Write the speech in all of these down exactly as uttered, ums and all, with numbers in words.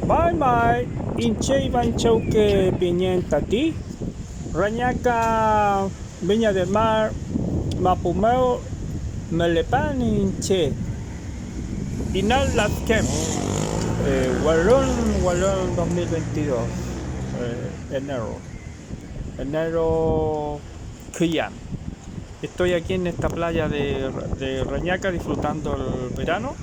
May, may, iñche Ivanchewke pingen tati Reñaca Viña del Mar mapu mew mülepan iñche. Inal lafken, eh, welün, welün dos mil veintidós, eh, enero, enero küyan. Estoy aquí en esta playa de, de Reñaca disfrutando el verano.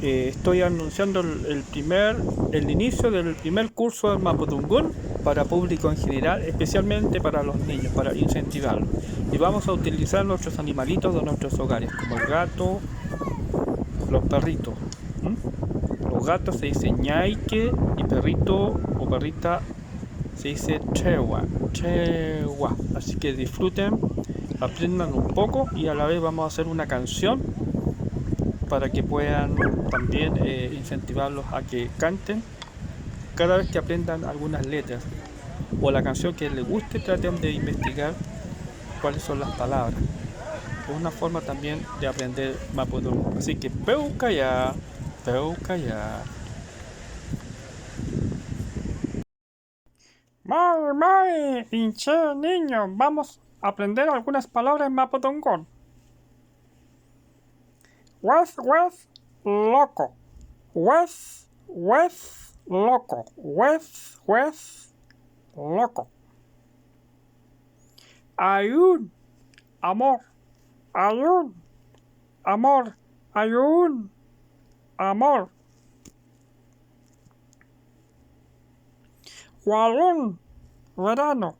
Eh, estoy anunciando el, el primer, el inicio del primer curso de mapudungun para público en general, especialmente para los niños, para incentivarlos. Y vamos a utilizar nuestros animalitos de nuestros hogares, como el gato, los perritos. ¿M? Los gatos se dice ñaike y perrito o perrita se dice trewa, trewa. Así que disfruten, aprendan un poco y a la vez vamos a hacer una canción para que puedan también, eh, incentivarlos a que canten cada vez que aprendan algunas letras o la canción que les guste, traten de investigar cuáles son las palabras. Es una forma también de aprender mapudungun. Así que pewkaya, pewkaya. May, may, iñche niño, vamos a aprender algunas palabras en mapudungun. Wes, wes, loko. Wes, wes, loko. Wes, wes, loko. Ayun, amor. Ayun, amor. Ayun, amor. Walun, verano.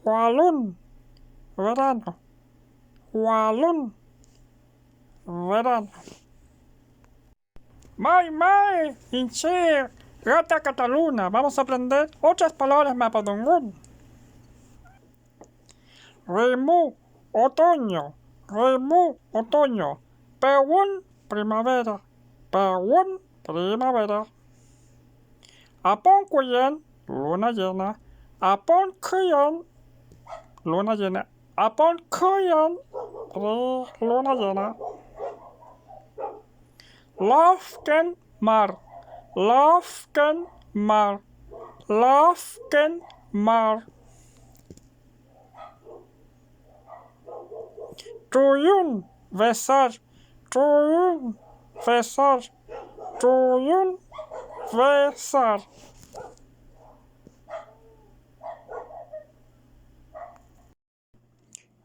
Walun, verano. Walun, verano. May, may, iñche Gata Cataluna. Vamos a aprender otras palabras mapudungun. Rimu, otoño. Rimu, otoño. Pewün, primavera. Pewün, primavera. Apon küyen, luna llena. Apon küyen, luna llena. Apon küyen, luna llena. Lafken, mar. Lafken, mar. Lafken, mar. Truyun, besar. Truyun, besar. Truyun, besar.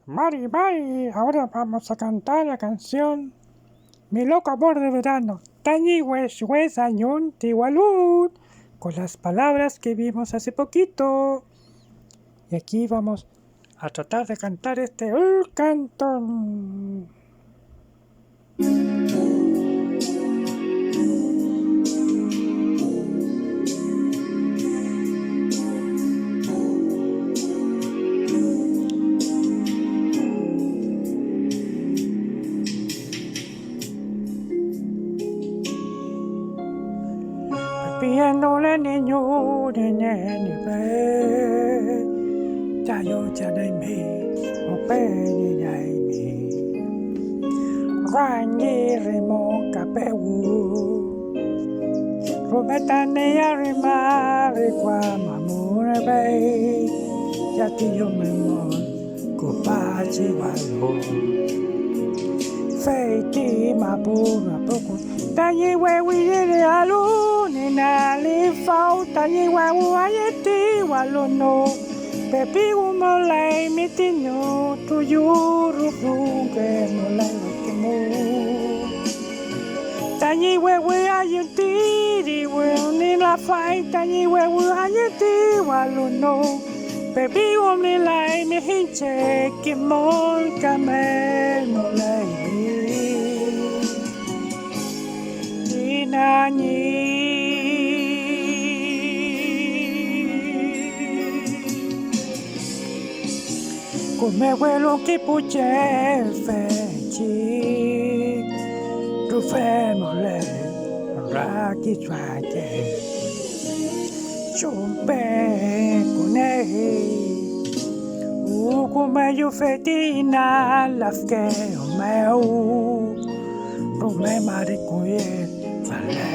Mari, mari, ahora vamos a cantar la canción Mi loco amor de verano. Tañi wes, wes añun ti walun, con las palabras que vimos hace poquito. Y aquí vamos a tratar de cantar este, uh, cantón. Piendule niñu niñeni pe, chayu chanaymi, o pe niñaymi. Rangi rimo kapewu, rume tani arima rikua mamurepey, yati yumimon. Küpachi wenu, fey ti mapu mapuku tañi wewiyelealu, ninali faw tañi wewu ayeti walunu, pepi umulay mitiñu tuyu rufungke mulay wekemu. Tañi wewe ayüti, diwün nilafay tañi wewe ayüti walunu, pepi wümlilay mi hinche kimün kamel mulay inañi. Küme welu ki pu che feychi rufe müley rakiduamke chumpe küney. Uku meyu feti ina lafke mew rume mari kuyel fale.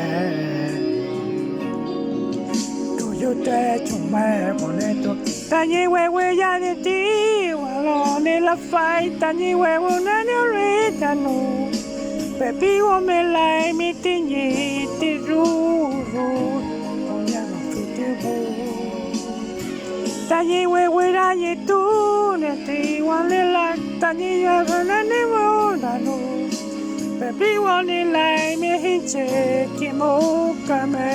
Te chume monetu tañi wewe yalleti, walonelafay tañi wewe nani olitanu. Pepi womelay mi tiñi ti ruru, oña no fitibu. Tañi wewe yallitune ti wanela tañi yaganani monanu. Pepi wanelay mi hinche kimukame.